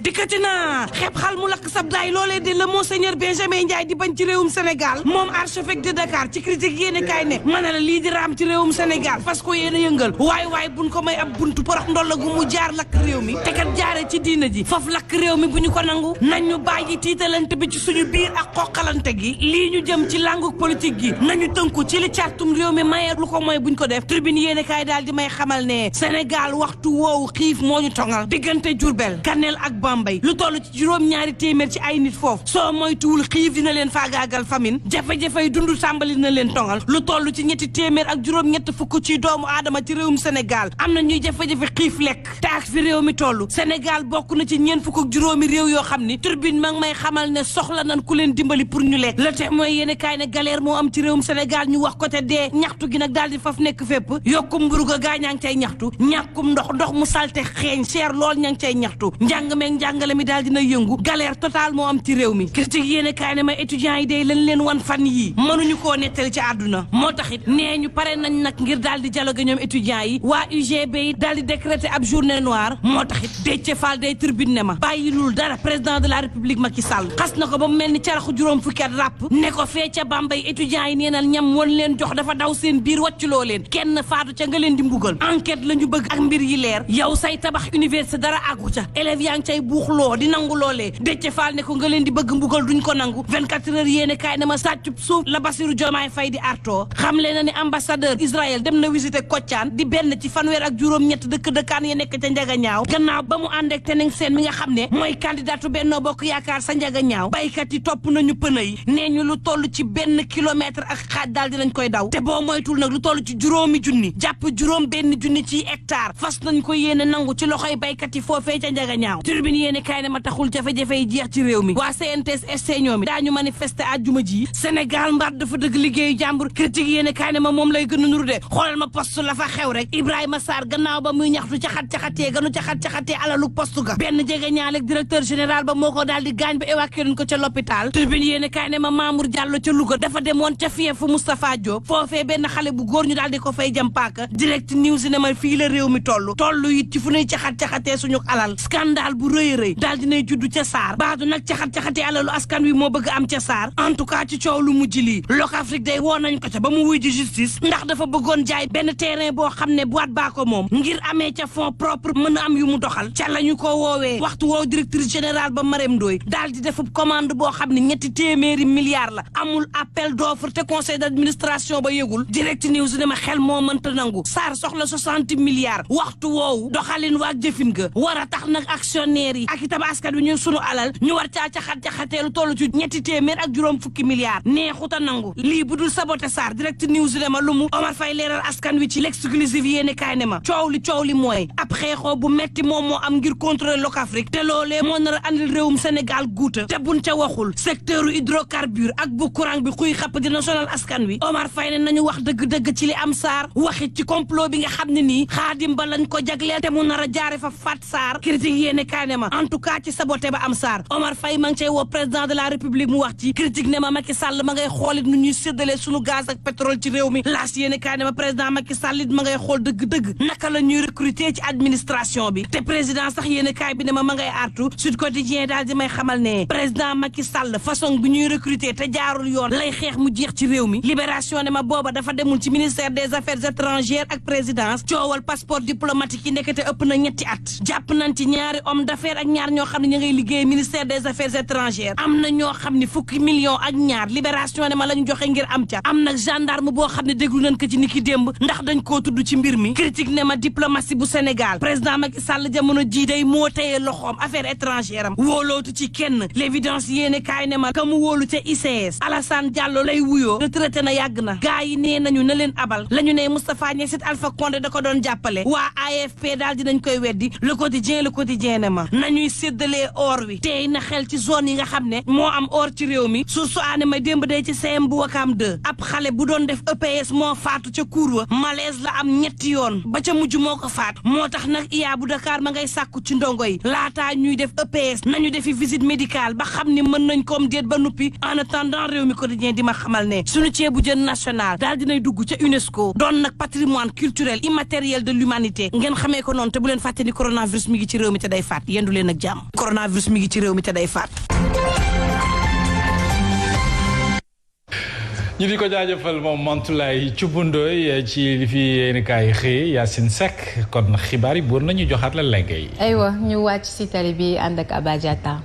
dikkati na xeeb xal mu lakk sab daay loolee di le monseigneur Benjamin Ndiaye di bañ ci réewum Sénégal moom archevêque de Dakar ci critique yéene kaay ne mën na la lii di raam ci réewum Sénégal parce que yéen a yëngal waaye buñ ko may ab buntu porox ndolla gu mu jaar lakk réew mi te kat jaare ci diina ji foofu lakk réew mi bu ñu ko nangu nañu bàyyi tiitalante bi ci suñu biir ak xoqalante gi lii ñu jëm ci langue politique gi nañu tënku ci li cartum réew mi mayee lu ko mooy buñ ko def tribune yéene kaay daal di may xamal ne Sénégal waxtu woowu xiif moo ñu tongal diggante Diourbel Kanel ak Bambey lu toll ci juróom-ñaari téeméer ci ay nit foofu soo moytuwul xiif dina leen faagaagal famine jafe-jafe yi dund tàmbali na leen tongal lu toll ci ñetti téeméer ak juróom-ñett fukk ci doomu aadama ci réewum Sénégal am na ñuy jafe-jafe xiif lekk te ak fi réew mi toll Sénégal bokk na ci ñeent fukk ak juróomi réew yoo xam ni turbine ma ngi may xamal ne soxla nan ku leen dimbali pour ñu lekk le te mooy yéene kaay ne galère moo am ci réewum Sénégal ñu wax ko te dee ñaxtu gi nag daal di faf nekk fépp yokkum mburu ga gaa ñaa ngi cay ñaxtu ñàkkum ndox mu salte xeeñ cher lool ña ngi cay ñaxtu njàng meeg njàngale mi daal dina yëngu galère totale moo am ci réew mi critique yéene kaay ne ma étudiants yi day lañ leen wan fan yii mënuñu koo nettali ci àdduna moo taxit nee ñu pare nañ nag ngir daal di dialogue ñoom étudiants yi waa UGB yi daal di décréter ab journée noire moo taxit Déthié Fall day tribune ne ma bàyyilul dara président de la république Macky Sall xas na ko ba mu mel ni caraxu juróom fukki at ràpp ne ko fee ca Bambey étudiants yi neenal ñam woon leen jox dafa daw seen biir wàcculoo leen kenn faatu ca nga leen di mbugal enquête la ñu bëgg ak mbir yi leer yow say tabax université dara àggu ca élèves yaa ngi cay buuxloo di nangu loolee Déthié Fall ne ko nga leen di bëgg mbugal duñ ko nangu 24 heures yéene kaay ne ma sàccub suuf la Bassirou Diomaye Faye di artoo xam le na ni ambassadeur Israël dem na visiter Kotiane di benn ci fanweer ak juróom-ñett dëkkaan ya nekk ca Njaga Ñaaw gannaaw ba mu ànd ak Tening Sène mi nga xam ne mooy candidatu Benno Bokk Yaakaar sa Njaga Ñaaw baykat yi topp nañu pëna yi nee ñu lu toll ci 1 kilomètre ak xaaj daal dinañ koy daw te boo moytul nag lu toll ci juróomi junni jàpp juróom benn junni ci hectare fas nañ ko yéene nangu ci loxoy baykat yi foofee ca Njaga Ñaaw turbine yéene kaay ne ma taxul jafe-jafe yi jeex ci réew mi waa CNTS ST ñoom daañu manifester àjjuma ji Sénégal mbaat dafa dëgg liggéeyu jàmbur critique yéene kaay ne ma moom lay gën a nuru de xoolal ma poste la fa xew rek Ibrahima Sarr gannaaw ba muy ñaxtu caxat-caxatee alalu poste ga benn jege ñaaleeg directeur général ba moo ko daal di gaañ ba évacué nañ ko ca l'hôpital turbine yéene kaay ne ma Mamour Diallo ca Louga dafa demoon ca fiefu Moustapha Diop foofee benn xale bu góor ñu daal di ko fay jëm paaka direct news ne ma fii la réew mi toll it ci fu nuy caxat-caxatee suñu alal scandale bu rëy rëy daal dinay juddu ca Sarr baadu nag caxat-caxatee alalu askan wi moo bëgg am ca Sarr en tout cas ci coow lu mujj lii Locafrique day woo nañ ko ca ba mu wuy ji justice ndax dafa bëggoon jaay benn terrain boo xam ne boîte baa ko moom ngir amee ca fonds propre mën a am yu mu doxal ca la ñu ko woowee waxtu woo directrice générale ba Marème Ndoye daal di defub commande boo xam ne 300 milliards la amul appel d'offre te conseil d'administration ba yëgul direct news ne ma xel moo mënta nangu Sarr soxla 60 milliards waxtu woowu doxalin waak jëfin ga war a tax nag actionnaire yi ak itam askan wi ñu sunu alal ñu war caa caxat-caxatee lu toll ci 250 milliards neexuta nangu lii bu dul saboté Sarr direct news ne ma lu mu Omar Faye leeral askan wi ci l'exclusive yéene kaay ne ma coow li mooy ab xeexoo bu metti moom moo am ngir contrôler Locafrique te loolee moo nar a andil réewum Sénégal guuta te buñ ca waxul secteur hydrocarbure ak bu courant bi xuy xapp dina sonal askan wi Omar Faye ne nañu wax dëgg-dëgg ci li am Sarr waxit ci complot bi nga xam ne nii Xaadim Ba lañ ko jagleel te mu nar a jaare fa faat Sarr critique yéene kaay ne ma en tout cas ci saboté ba am Sarr Omar Faye ma ngi cay woo président de la république mu wax ci critique ne ma Macky Sall ma ngay xoolit nu ñuy séddalee sunu gaz ak pétrole ci réew mi laas yéene kaay ne ma président Macky Sall it ma ngay xool dëgg-dëgg naka la ñuy recruter ci administration bi te président sax yéene kaay bi ne ma ngay artu Sud Quotidien daal di may xamal ne président Macky Sall façon bi ñuy recruter te jaarul yoon lay xeex mu jeex ci réew mi libération ne ma booba dafa demul ci ministère des affaires étrangères ak présidence coowal passeport diplomatique yi nekkate ëpp na 2 at jàpp nañ ci ñaari homme d'affaires ak ñaar ñoo xam ne ñu ngay liggéey ministère des affaires étrangères am na ñoo xam ne fukki millions ak ñaar libération ne ma lañu joxe ngir am ca am nag gendarme boo xam ne déglu nañ ko ci niki démb ndax dañ koo tudd ci mbir mi critique ne ma diplomatie bu Sénégal président Macky Sall jamono ji day moo téye loxoom affaire étrangère am wóolootu ci kenn l'évidence yéene kaay ne ma ka mu wóolu ca ICS Alassane Diallo lay wuyoo retraité na yàgg na gaa yi nee nañu na leen abal la ñu ne Moustapha Niasse Alpha Condé da ko doon jàppale waa AFP daal dinañ koy weddi le quotidien ne ma nañuy séddalee or wi tey na xel ci zone yi nga xam ne moo am or ci réew mi source aane ma démb day ci CM bu Wakaam 2 ab xale bu doon def EPS moo faatu ca cour wa malaise la am 3 yoon ba ca mujj moo ko faatu moo tax nag IA bu Dakar ma ngay sàkku ci ndongo yi laataa ñuy def EPS nañu defi visite médicale ba xam ni mën nañ koom déet ba nuppi en attendant réew mi quotidien di ma xamal ne suñu ceebu jën national daal dinay dugg ca UNESCO doon nag patrimoine culturel immatériel de l'humanité ngeen xamee ko noonu te bu leen fàtte ni coronavirus mi ngi ci réew mi te day faat yendu yendu leen ak jàmm. coronavirus mi ngi ci réew mi te day faat. ñu di ko jaajëfal moom Mantoulaye Thioub Ndoye ci li fi yéen kaay xëy Yacine Seck kon xibaar yi buur nañu joxaat la lenge yi. aywa ñu wàcc si tali bi ànd ak Aba Diatta.